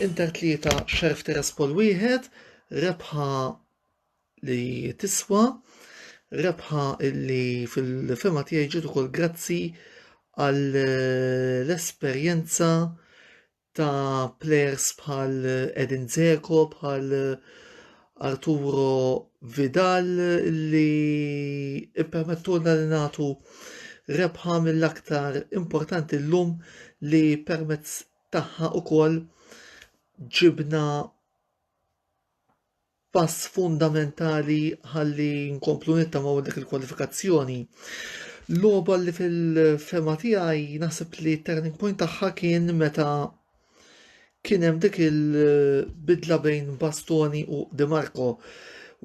Inter 3, Sheriff Tiraspol 1, rebħa li tiswa, rebħa li fil-fema tiegħi ġiet ukoll grazzi għall esperjenza ta' plejers bħal Edin Dzeko, bħal Arturo Vidal li ippermettulna li nagħtu rebħa mill-aktar importanti llum li permezz tagħha ukoll ġibna pass fundamentali ħalli nkomplu nittamaw dik il-kwalifikazzjoni. Logħba li fil-fema tiegħi naħseb li turning point tagħha kien meta kien hemm dik il-bidla bejn Bastoni u Di Marco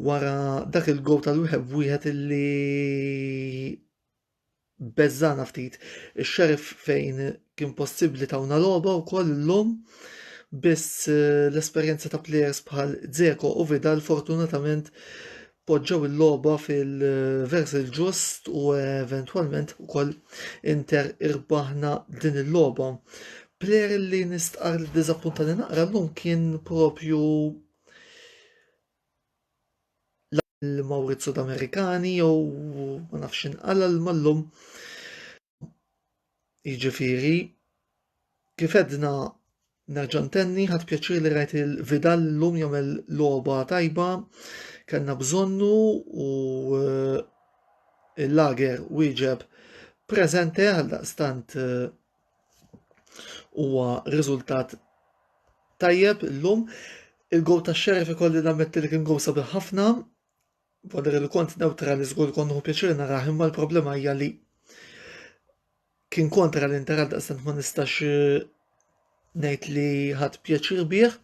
wara dak il-gow tal-wieħed wieħed illi beżżagħna ftit. Ix-Sheriff fejn kien possibbli tawna logħba wkoll illum biss eh, l-esperjenza ta' players bħal Dzeko u Vidal fortunatament poġġew il-logħba fil-vers il-ġust u eventwalment ukoll Inter irbaħna din il-logħba. Player li nistqar li diżappuntani naqra llum kien propju l-Mawrizio Amerikani jew ma nafx inqala l-mallum. Jiġifieri kif edna nerġa' ntenni ħadd pjaċir li rajt il-Vidal llum jagħmel logħba tajba, kellna bżonnu u eh, il-lager wieġeb preżente għal daqstant eh, huwa riżultat tajjeb illum. Il-gow ta' xerif ikolli nammetti li kien gow sabiħ ħafna. Vodir li kont neutrali żgur kont nieħu pjaċir narah imma l-problema hija li kien kontra l-Inter għal daqstant ma nistax eh, ngħid li ħadd pjaċir bih.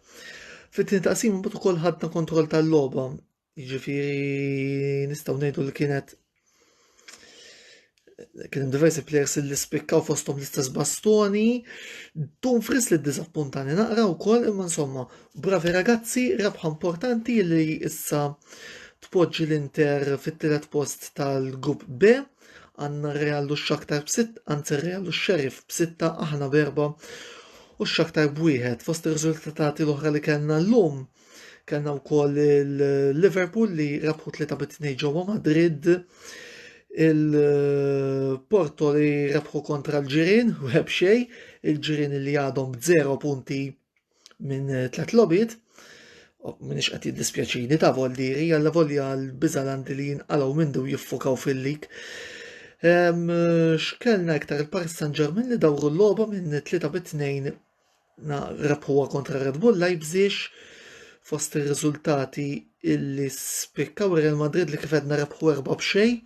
Fit-tieni taqsim mbagħad ukoll ħadna kontroll tal-logħba. Jiġifieri nistgħu ngħidu li kienet kien hemm diversi players li spikkaw fosthom l-istess Bastoni, Dumfries li ddiżappuntani naqra wkoll imma insomma, bravi ragazzi, rebħa importanti li issa tpoġġi l-Inter fit-tielet post tal-grupp B, għandna Real u Shakhtar b'sitt, anzi Real u Sheriff b'sitta, aħna b'erba' u Shakhtar b'wieħed. Fost ir-riżultati l-oħra li kellna llum, Kellna wkoll il-Liverpool li rebħu 3 bi 2 ġewwa Madrid, il-Porto li rebħu kontra l-ġirien u xejn, il-ġirien li għadhom b'zero punti minn tliet logħbiet. Minix qed jiddispjaċini ta' voldiri, għalla volja l-biżalandi li jinqalgħu minn u jiffukaw fil-lik. X'kellna iktar il-Paris Saint-Germain li dawru l-logħba minn 3 bi 2 rebħuha kontra Red Bull Leipzig fost ir-riżultati illi spikkaw Real Madrid li kif għedna rebħu erba' b'xejn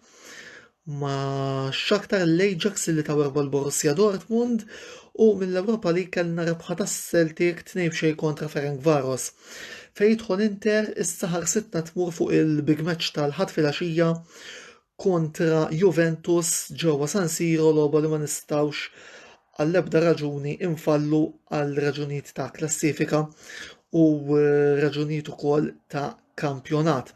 ma' Shakhtar l-Ajax li taw erba' l-Borussia Dortmund u mill-Ewropa li kellna rebħa tas-Celtic tnejn b'xejn kontra Ferencvaros. Fejn jidħol Inter issa ħarsitna tmur fuq il-big match tal-Ħadd filgħaxija kontra Juventus ġewwa San Siro logħba li ma nistgħux għall-ebda raġuni infallu għal raġunijiet ta' klassifika u eh, raġunijiet ukoll ta' kampjonat.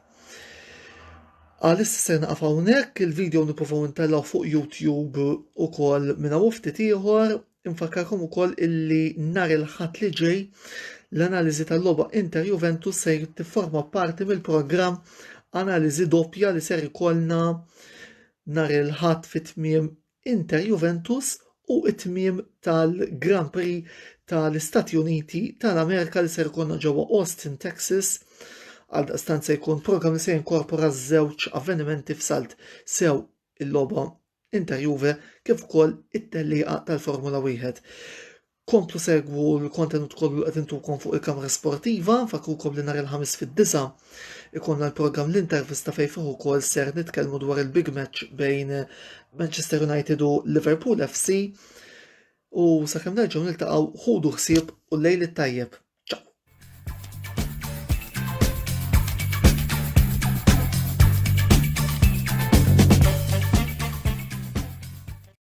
Għalissa se naqaf hawnhekk, il-video nippruvaw intellgħu fuq YouTube ukoll minn hawn ftit ieħor. Infakkarkom ukoll illi nhar il-Ħadd li ġej l-analiżi tal-logħba Inter Juventus se tifforma parti mill-programm analiżi doppja li ser ikollna nhar il-Ħadd fit-tmiem Inter Juventus u t-tmiem tal-Grand Prix tal-Istati Uniti tal-Amerika li ser ikollna ġewwa Austin, Texas. Għaldaqstant se jkun programm li se jinkorpora żewġ avvenimenti f'salt sew il-logħba Inter Juve kif ukoll it-tellieqa tal-Formula Wieħed. Komplu segwu l-kontenut kollu li qed intukom fuq il-Kamra Sportiva, nfakkrukom li nhar il-Ħamis fid-disgħa ikollna l-programm l-intervista fejn fih ukoll ser nitkellmu dwar il-big match bejn Manchester United u Liverpool FC u sakemm nerġgħu niltaqgħu ħudu ħsieb u lejl it-tajjeb.